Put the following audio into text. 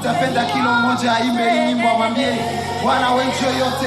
Tutapenda kila mmoja aimbe hii nyimbo, amwambie Bwana, wewe njoo yote.